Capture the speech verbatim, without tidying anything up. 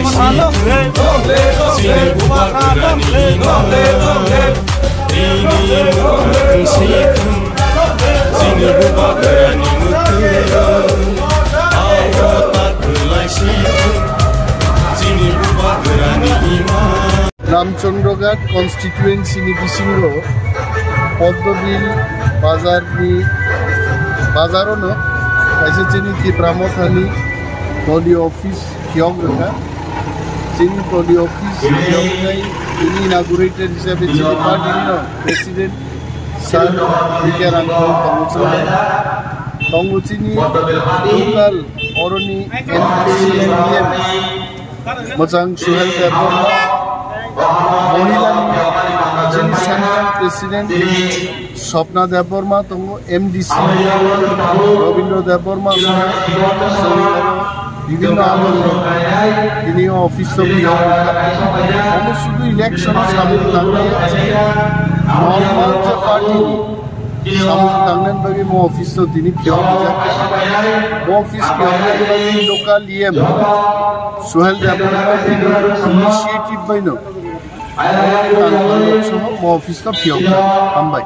Chini bubagrani ima, tini mwkhang se thung. Chini bubagrani mwkhang, abo tak bwlai se thung. Chini bubagrani ima. Ramchandraghat constituency ni bisingo Poddobil bazar ni, bazar ono kaisa chini Tipra Mothani doli office phiyok rwkha. Chini doli office phiyok rwnai, tini inaugurator hisabe chini party ni no president sir B K Rangkhol tongo chwng. Tongo chini local oroni M P C M D M. Mwchang Suhel Debbarma, Mohila ni chini Central President Swapna Debbarma tongo, M D C Rabindra Debbarma tongo, chwng oro bibhinno adon rok tini o office o phiyok rwkha. Omo sudu election o samung tangnai, normal je party ni samung tangnani bagwi mo office o tini phiyok rijak. Mo office phiyoknani bagwi local E M Suhel Debbarma initiative bai no mo office o phiyok. Hambai.